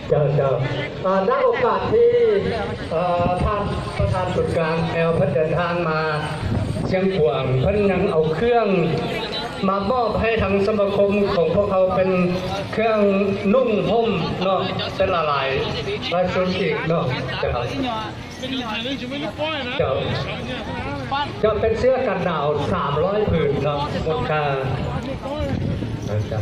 ເຈົ້າ ເຈົ້າ ເອີ ໃນໂອກາດທີ່ ເອີ ທ່ານປະທານສູນກາງແອວເພິ່ນເດີນທາງມາຊຽງຂວາງ ເພິ່ນຍັງເອົາເຄື່ອງມາມອບໃຫ້ທາງສະມາຄົມຂອງພວກເຮົາ ເປັນເຄື່ອງນຸ່ງຫົ່ມເນາະ ເປັນຫຼາຍໆ ຫຼາຍຊຸດອີກເນາະ ເຈົ້າ. ເຈົ້າ ເຈົ້າ ເປັນເສື້ອກັນໜາວສາມຮ້ອຍຜືນເນາະ ມູນຄ່າ ເຈົ້າ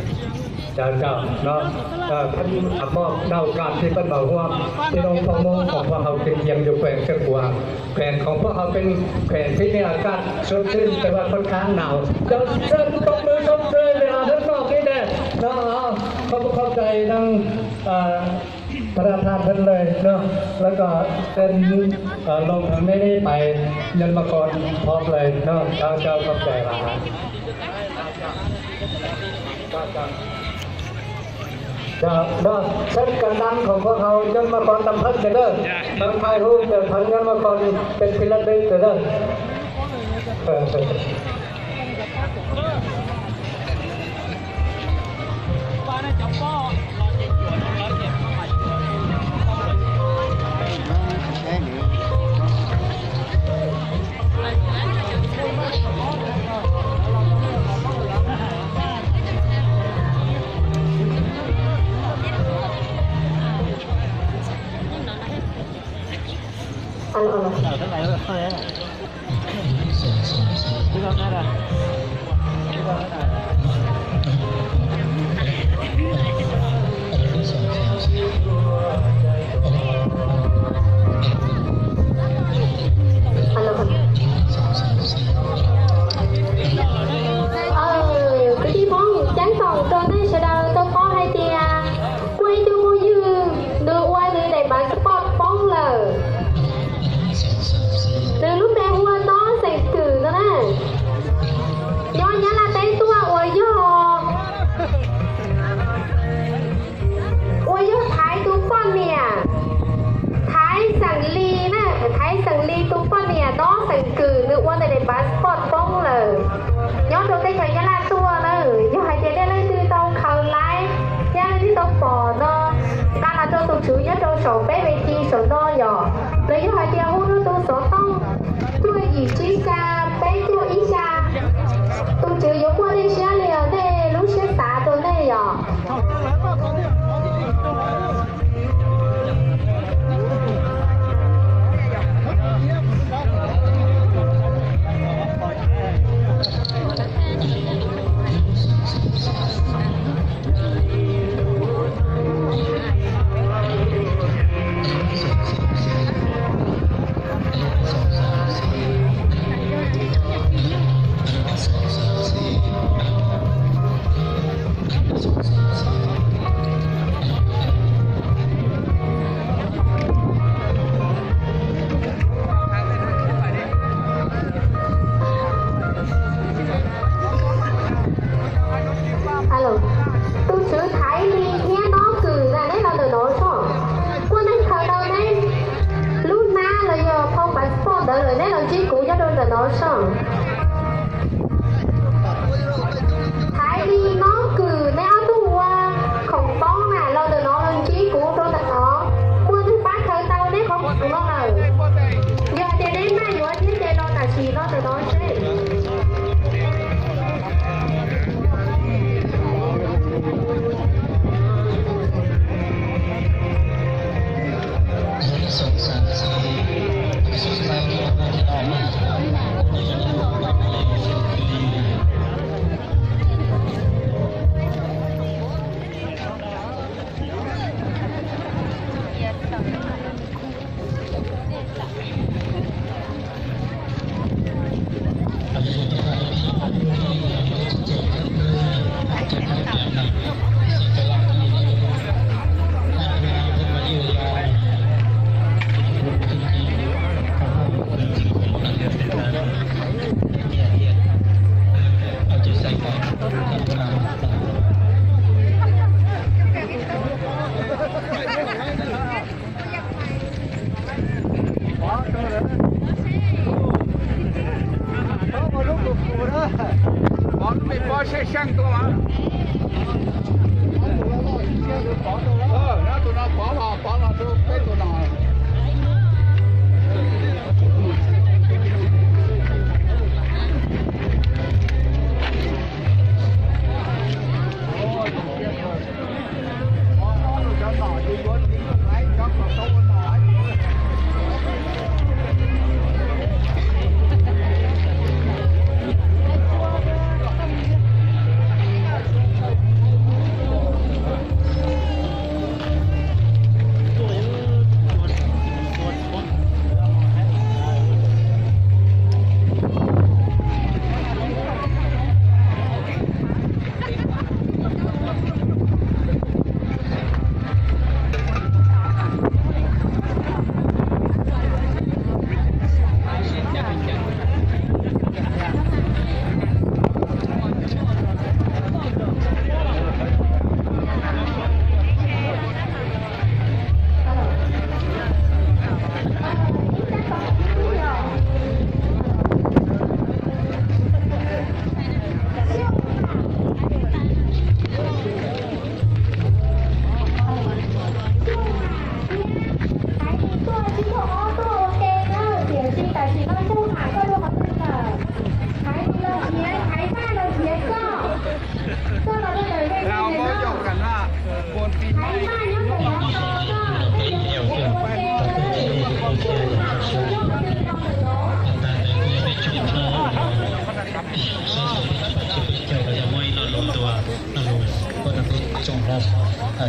ເຈົ້າ ເຈົ້າເນາະ ເອີ ເພິ່ນມອບໃນໂອກາດທີ່ເພິ່ນມາຮ່ວມ ພີ່ນ້ອງພໍ່ໝູ່ຂອງພວກເຮົາກິນຢຽມຢູ່ແຂວງຊຽງຂວາງ ແຂວງຂອງພວກເຮົາເປັນແຂວງທີ່ມີອາກາດສົດຊື່ນ ແຕ່ວ່າຄ່ອນຂ້າງໜາວ ເຈົ້າ ເຊີນຕົບມືຊົມເຊີຍເວລາເພິ່ນມອບນີ້ແດ່ເນາະ ເອົາ ຂອບ ຂອບໃຈນຳ ເອີ ພະທານເພິ່ນເລີຍເນາະ ແລ້ວກໍເຊີນ ເອີ ລົງທາງໃນນີ້ໄປ ຍົນມາກ່ອນພ້ອມເລີຍເນາະ ເຈົ້າ ເຈົ້າ ຂອບໃຈຫຼາຍ ເຈົ້າ ເນາະ ເຊີນກັນນຳຂອງພວກເຮົາ ຍົນມາກ່ອນນຳເພິ່ນເດີ ເພິ່ນຖ່າຍຮູບເດີ ເພິ່ນຍົນມາກ່ອນເປັນທີ່ລະລຶກເດີ. Hello. Ờ, cái đi mong chán tòng cho nên sẽ đào tôi có hai tia. Quay cho cô Dư, nửa quay nửa đẩy bán sport bóng lờ. Từ lúc bé ua nó sành cử rồi nè. Nho nhá là té tua ua yo. Ua yo thái tú pon nè. Thái sành ly nè, thái sành ly tú pon nè, nó sành cử nửa ua nửa đẩy bán sport bóng lờ. Nho trong cái thời gian là tua nè, yo hai tia đen lên từ tàu khâu lái. Thế là đi tàu bỏ nó. Ta là cho tù chứ nhớ trong sổ bé về chi sổ no yo. Lơ yo hai tia hú nó tu sổ tông. Tua ih chi sa, pe tua ih sa. Tus tswv yuav muaj dej siab li os, nej lub siab xav rau nej yom. Alo, tus tswv Thái Ly thiab nó cử ra nếp lo ntawm no soj. Kuaj nej khaws tau neb lub hnab los yog phau passport ntawd lawm neb los ntsib kuv nyob rau ntawm no soj. Thái Ly nó cử neb ob tug ua khoom poob na los ntawm no los ntsib kuv rau ntawm no. Muaj twg pab khaws tau neb qhov kuv no lawm. Yog tias neb maj yuav thiab ces los tam sim no ntawm no seb.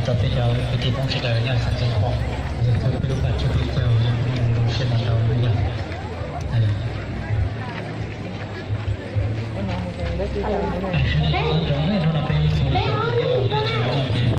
ເຈົ້າເປັນເຈົ້າພິທີວົງສະດາຍາສັງສັນຂອງ ເຈົ້າເປັນລູກບາດເຈົ້າເປັນເຈົ້າຍັງມີລົງເຊນນຳເຈົ້າຢູ່. ເອີ ເຈົ້າແມ່ນເທົ່ານັ້ນເປັນ